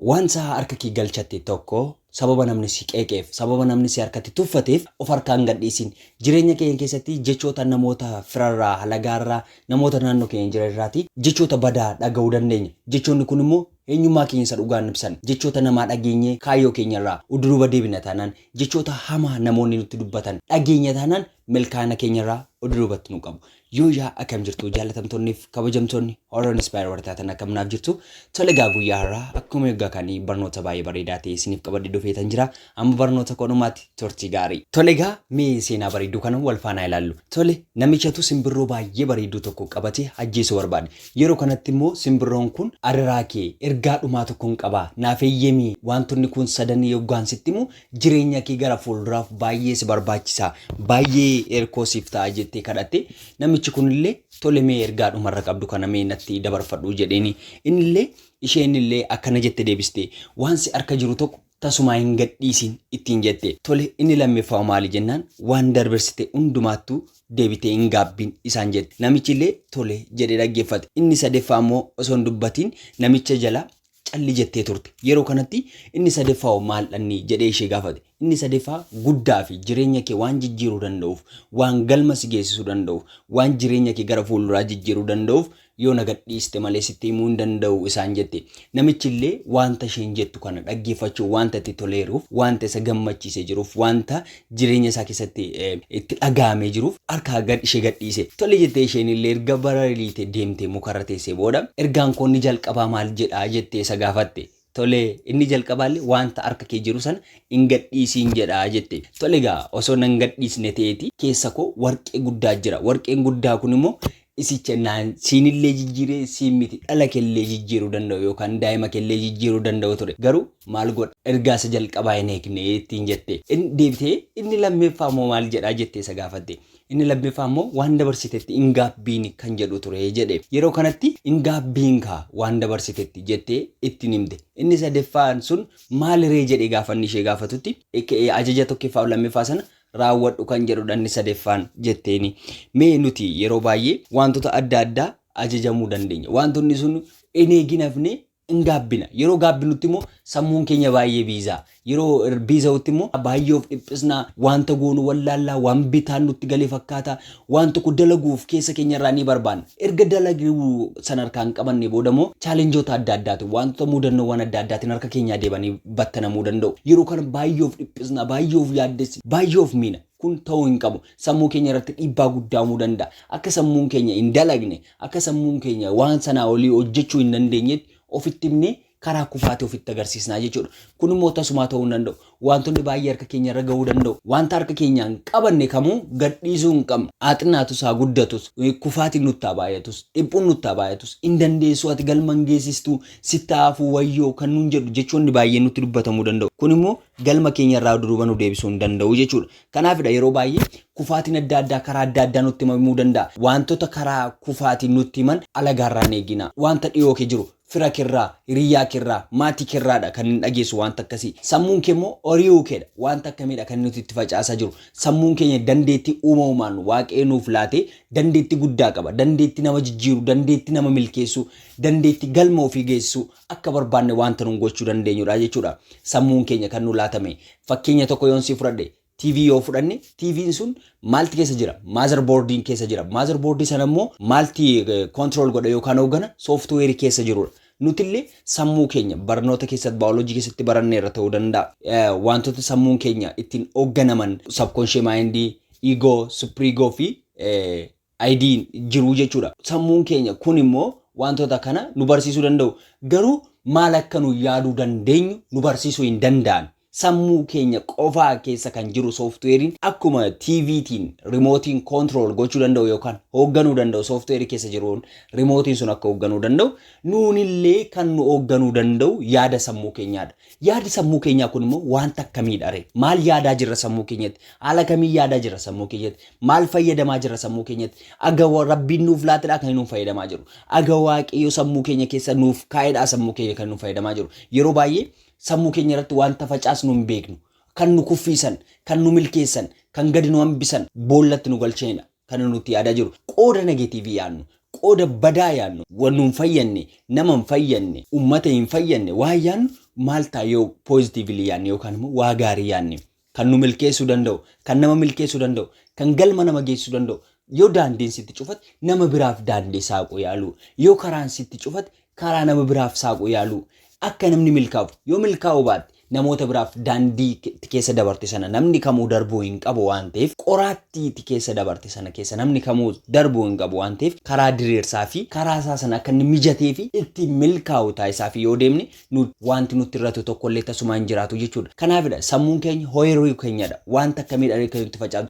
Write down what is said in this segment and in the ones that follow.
Wanta harka kee galchatte tokko sababa namni si qeeqeef, sababa namni si harkatti tuffateef of harkaa hin gadhiisin. Jireenya keenya keessatti jechoota namoota firarraa, halagaarraa, namoota naannoo keenya jiran irraati jechoota badaa dhaga'uu dandeenya. Jechoonni kun immoo eenyummaa keenya isa dhugaa hin ibsan. Jechoota namaa dhageenyee kaayyoo keenya irraa udduduuba deebina taanaan, jechoota hamaa namoonni nutti dubbatan dhageenya taanaan milkaa'ina keenya irraa udduduubatti nu qabu. Yooyaa, akkam jirtu jaalatamtoonniif kabajamtoonni Horror Inspire warra taatan? Akkam naaf jirtu? Tole egaa, guyyaa har'aa akkuma eeggaa kaanii barnoota baay'ee bareedaa ta'e isiniif qabadhee dhufeetan jira. Amma barnoota koodhumaatti turtii gaarii. Tole egaa, mee seenaa bareedduu kana wal faanaa ilaallu. Tole, namichatu simbirroo baay'ee bareedduu tokko qabatee ajjeesuu barbaade. Yeroo kanatti immoo simbirroon kun, "Adaraa kee, ergaa dhumaa tokkon qabaa, naaf eeyyamii, wantoonni kun sadan yoggaan sitti himu jireenya kee gara fuulduraaf baay'ee si barbaachisa, baay'ee erkoo siif ta'a," jettee kadhatte. Namichi kunillee, "Tole, mee ergaa dhumarra qabdu kana mee natti dabarfadhu," jedheeni. Innillee, isheenillee akkana jette deebiste: "Waan si harka jiru tokko tasumaa hin gadhiisin," ittiin jette. Tole, inni lammeeffaa maali jennaan, "Waan dabarsite hundumaattuu deebitee hin gaabbin," isaan jette. Namichi illee tole jedhee dhaggeeffate. Inni sadeeffaa immoo osoo hin dubbatiin namicha jala calli jettee turte. Yeroo kanatti, "Inni sadeeffaa hoo maal dhanni?" jedhee ishee gaafate. Inni sadeeffaa guddaa fi jireenya kee waan jijjiiruu danda'uuf, waan galma si geessisuu danda'uuf, waan jireenya kee gara fuulduraa jijjiiruu danda'uuf yoo na gadhiiste malee sitti himuu hin danda'u, isaan jette. Namichi illee wanta isheen jettu kana dhaggeeffachuu wanta itti toleeruuf, wanta isa gammachiisee jiruuf, wanta jireenya isaa keessatti itti dhaga'amee jiruuf harkaa gad ishee gadhiise. Tole jettee isheen illee erga baraliite deemtee mukarra teessee booda, "Ergaan koo inni jalqabaa maal jedhaa?" jettee isa gaafatte. Tole, inni jalqabaallee "Wanta harka kee jiru sana hin gadhiisiin" jedhaa jette. Tole egaa, osoo nan gadhiisne ta'eeti keessa koo warqee guddaa jira. Warqeen guddaa kun immoo isicha naan siinillee jijjiiree, siin miti dhala kellee jijjiiruu danda'u yookaan daa'ima kellee jijjiiruu danda'u ture. Garuu maal godha, ergaa isa jalqabaa hin eegne, ittiin jette. Inni deebitee, "Inni lammeeffaa immoo maal jedhaa?" jettee isa gaafatte. Inni lammeeffaa immoo "Waan dabarsitetti hin gaabbiin" kan jedhu ture jedhe. Yeroo kanatti, "Hin gaabbiin kaa waan dabarsitetti," jettee ittiin himte. Inni sadeeffaan sun maaliree jedhee gaafanni ishee gaafatutti, "Ajaja tokkoffaa fi lammeeffaa sana raawwadhu kan jedhudha inni sadeeffaan," jetteeni. Mee nuti yeroo baay'ee wantoota adda addaa ajajamuu dandeenya. Wantoonni sun hin eegin hafnee hin gaabbina. Yeroo gaabbinutti immoo sammuun keenya baay'ee busy. Yeroo busy'utti immoo baay'ee of dhiphisnaa, wanta goonu wallaallaa, waan bitaan nutti galee fakkaata, waan tokko dalaguuf keessa keenya irraa ni barbaanna. Erga dalaguu sana harkaan qabanne booda immoo challengeoota adda addaatiin, wantoota mudannoowwan adda addaatiin harka keenyaa deebanii battanamuu danda'u. Yeroo kana baay'ee of dhiphisnaa, baay'ee of yaaddessi, baay'ee of miina. Kun ta'uu hin qabu. Sammuu keenya irratti dhiibbaa guddaa uumuu danda'a. Akka sammuun keenya hin dalagne, akka sammuun keenya waan sanaa olii hojjechuu hin dandeenyetti ofitti himnee karaa kufaatii ofitti agarsiisnaa jechuudha. Kun immoo tasumaa ta'uu hin danda'u. Wantoonni baay'ee harka keenya irra gahuu danda'u. Wanta harka keenyaan qabanne kamuu gadhiisuu hin qabnu. Haa xinnaatus haa guddatus, kufaatiin nutti haa baay'atus, dhiphuun nutti haa baay'atus, hin dandeessu ati, galma hin geessistu, sitti haafuu wayyoo kan nuun jedhu jechoonni baay'een nutti dubbatamuu danda'u. Kun immoo galma keenya irraa duduuba nu deebisuu hin danda'u jechuudha. Kanaafidha yeroo baay'ee kufaatiin adda addaa karaa adda addaa nutti himamuu danda'a. Wantoota karaa kufaatiin nutti himan alagaarraa hin eegina. Wanta dhiyoo kee jiru, fira keerraa, hiriyaa keerraa, maatii keerraadha kan hin dhageessu wanta akkasii. Sammuun kee immoo hori'uu keedha. Wanta akkamiidha kan nuti itti facaasaa jiru? Sammuun keenya dandeettii uumamumaan Waaqayyo nuuf laatee dandeettii guddaa qaba. Dandeettii nama jijjiiru, dandeettii nama milkeessu, dandeettii galma ofii geessisu, akka barbaanne wanta nuun gochuu dandeenyudha jechuudha. Sammuun keenya kan nu laatame. Fakkeenya tokko yoon sii fudhadhe, TV yoo fudhanne, TV'n sun maalti keessa jira? Motherboardiin keessa jira. Motherboardii sana immoo maalti control godha yookaan hooggana? Softwareii keessa jirudha. Nutillee sammuu keenya barnoota keessatti, baayoloojii keessatti baranneerra ta'uu danda'a. Wantoota sammuun keenya ittiin hoogganaman subconscious mind, ego, superego fi ID'n jiru jechuudha. Sammuun keenya kun immoo wantoota kana nu barsiisuu danda'u. Garuu maal akka nu yaaduu dandeenyu nu barsiisuu hin danda'an. Sammuu keenya qofaa keessa kan jiru softwareiin akkuma TVtiin remoteiin control gochuu danda'u yookaan hoogganuu danda'u, softwareii keessa jiruun remoteiin sun akka hoogganuu danda'u, nuunillee kan nu hoogganuu danda'u yaada sammuu keenyaadha. Yaadi sammuu keenyaa kun immoo wanta akkamiidha ree? Maal yaadaa jirra sammuu keenyatti? Haala kamiin yaadaa jirra sammuu keenyatti? Maal fayyadamaa jirra sammuu keenyatti? Aga Rabbiin nuuf laatedha kan nuuf fayyadamaa jiru. Aga Waaqayyo sammuu keenya keessa nuuf kaa'edha sammuu keenya kan nuuf fayyadamaa jiru. Yeroo baay'ee sammuu keenya irratti wanta facaasnu hin beeknu. Kan nu kuffisan, kan nu milkeessan, kan gadi nu hambisan, boollatti nu galchanidha kan nuti yaadaa jiru. Qooda negativeii yaadnu, qooda badaa yaadnu, waan nu hin fayyanne, nama hin fayyanne, uummata hin fayyanne waan yaadnu Maal ta'a yoo positively yaadne yookaan immoo waa gaarii yaadne, kan nu milkeessuu danda'u, kan nama milkeessuu danda'u, kan galma nama geessuu danda'u? Yoo daandiin sitti cufate, nama biraaf daandii saaquu yaaluu. Yoo karaan sitti cufate, karaa nama biraaf saaquu yaaluu. Akka namni milkaa'u, yoo milkaa'uu baatte, namoota biraaf daandii keessa dabarte sana namni kamuu darbuu hin qabu waan ta'eef, qoraattii keessa dabarte sana keessa namni kamuu darbuu hin qabu waan ta'eef, karaa diriirsaa fi karaa isaa sana akka inni mijatee fi ittiin milkaa'u taasisaa fi yoo deemne, nu wanti nutti irratu tokkollee tasuma hin jiraatu jechuudha. Kanaafidha, sammuun keenya ooyiruu keenyadha. Wanta akkamiidha kan nutti facaasu?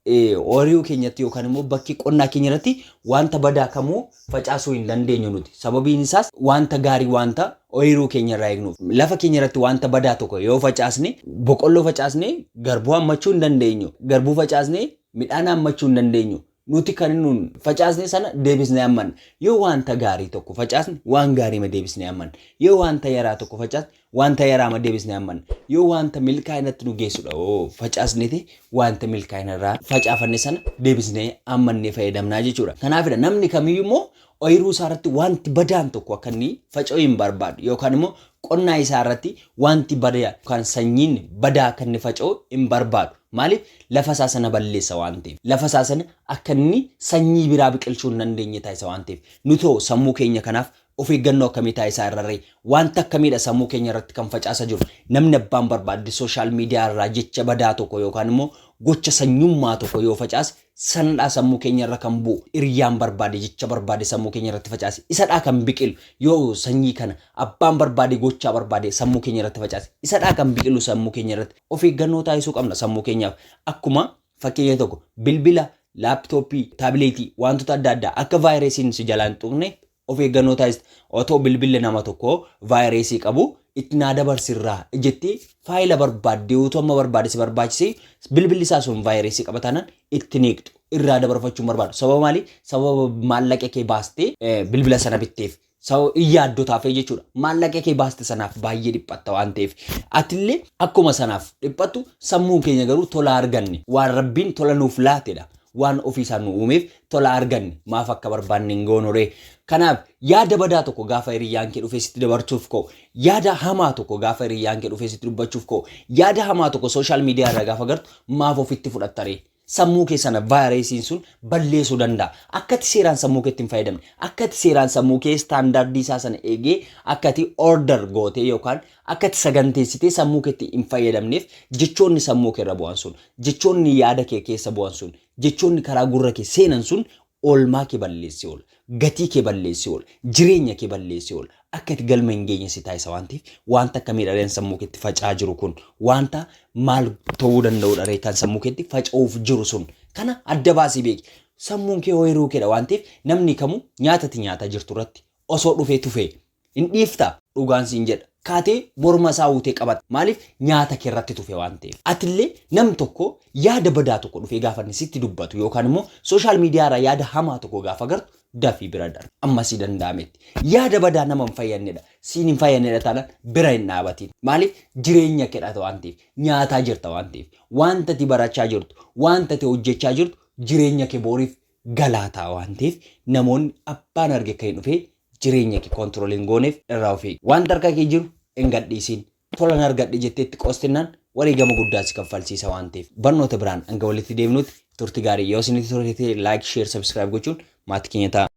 Ooyiruu keenyatti yookaan immoo bakki qonnaa keenya irratti wanta badaa kamuu facaasuu hin dandeenyu nuti. Sababiin isaas wanta gaarii wanta ooyiruu keenya irraa eegnuuf. Lafa keenya irratti wanta badaa tokko yoo facaasne, boqqolloo facaasne garbuu hammachuu hin dandeenyu. Garbuu facaasne midhaan hammachuu hin dandeenyu. Nuti kan nuun facaasne sana deebisnee hammanna. Yoo wanta gaarii tokko facaasne, waan gaarii ma deebisnee hammanna. Yoo wanta yaraa tokko facaasne, wanta yaraa ma deebisnee hammanna. Yoo wanta milkaa'inatti nu geessudha oo facaasnete, wanta milkaa'ina irraa facaafanne sana deebisnee hammannee fayyadamnaa jechuudha. Kanaafidha, namni kamiyyuu immoo ooyiruu isaa irratti wanti badaan tokko akka inni faca'u hin barbaadu, yookaan immoo qonnaa isaa irratti wanti badaa yookaan sanyiin badaa akka inni faca'u hin barbaadu. Maaliif? Lafa isaa sana balleessa waan ta'eef. Lafa isaa sana akka inni sanyii biraa biqilchuu hin dandeenye taasisa waan ta'eef. Nuti hoo sammuu keenya kanaaf of eeggannoo akkamii taasisaa irra? Wanta akkamiidha sammuu keenya irratti kan facaasaa jiru? Namni abbaan barbaadde social media irraa jecha badaa tokko yookaan immoo gocha sanyummaa tokko yoo facaase, sanadhaa sammuu keenya irra kan bu'u. Hiriyyaan barbaade jecha barbaade sammuu keenya irratti facaase, isadhaa kan biqilu. Yoo sanyii kana abbaan barbaade gochaa barbaade sammuu keenya irratti facaase, isadhaa kan biqilu sammuu keenya irratti. Of eeggannoo taasisuu qabna sammuu keenyaaf. Akkuma fakkeenya tokko, bilbila, laaptooppii, taabileetii, wantoota adda addaa akka vaayirasiin si jalaan tuqne of eeggannoo taasista. Otoo bilbilli nama tokko vaayirasii qabu itti naa dabarsirraa jettee faayila barbaaddee, utuu amma barbaade si barbaachisee, bilbilli isaa sun vaayirasii qaba taanaan itti neeqxu, irraa dabarfachuu barbaadu. Sababa maalii? Sababa maallaqa kee baastee bilbila sana bitteef. Sababa yaaddotaafee jechuudha. Maallaqa kee baaste sanaaf baay'ee dhiphatta waan ta'eef. Atillee akkuma sanaaf dhiphattu, sammuu keenya garuu tola arganne. Waan Rabbiin tola nuuf laatedha. Waan ofiisaa nu uumeef tola arganne, maaf akka barbaanne hin goonuree? Kanaaf yaada badaa tokko gaafa hiriyyaan kee dhufee sitti dabarsuuf ka'u, yaada hamaa tokko gaafa hiriyyaan kee dhufee sitti dubbachuuf ka'u, yaada hamaa tokko social media irraa gaafa gartu, maaf ofitti fudhattaree? Sammuu kee sana vaayirasiin sun balleessuu danda'a. Akka ati seeraan sammuu keetti hin fayyadamne, akka ati seeraan sammuu kee standardii isaa sana eegee akka ati order gootee yookaan akka ati saganteessitee sammuu keetti hin fayyadamneef, jechoonni sammuu kee irra bu'an sun, jechoonni yaada kee keessa bu'an sun, jechoonni karaa gurra kee seenan sun oolmaa kee balleessee oola, gatii kee balleessee oola, jireenya kee balleessee oola. Akka ati galma hin geenye si taasisa waan ta'eef, wanta akkamiidha sammuu keetti faca'aa jiru kun? Wanta maal ta'uu danda'udha ree kan sammuu keetti faca'uuf jiru sun? Kana adda baasii beeki. Sammuun kee ooyiruu keedha waan ta'eef, namni kamuu nyaatati nyaataa jirtu irratti osoo dhufee tufee hin dhiiftaa? Dhugaan siin jedha. Kaatee morma isaa uutee qabata. Maaliif? Nyaata kee irratti tufe waan ta'eef. Atillee nam tokko yaada badaa tokko dhufee gaafa inni sitti dubbatu yookaan immoo social media irraa yaada hamaa tokko gaafa gartu, dafii bira darbi. Amma si danda'ametti. Yaada badaa nama hin fayyannedha. Siin hin fayyannedha taanaan bira hin dhaabatin. Maaliif? Jireenya keedha waan ta'eef. Nyaataa jirta waan ta'eef. Wanta ati barachaa jirtu, wanta ati hojjechaa jirtu jireenya kee booriif galaa ta'a waan ta'eef, namoonni abbaan arge akka hin dhufee jireenya kee control hin gooneef irraa of eegi. Wanta harka kee jiru hin gadhiisin. Tolan argadhe jettee itti qoostinaan wareegama guddaa si kaffalsiisa waan ta'eef. Barnoota biraan hanga walitti deemnutti turti gaarii. Yoo isinitti tolte, like, share, subscribe gochuun maatii keenya ta'a.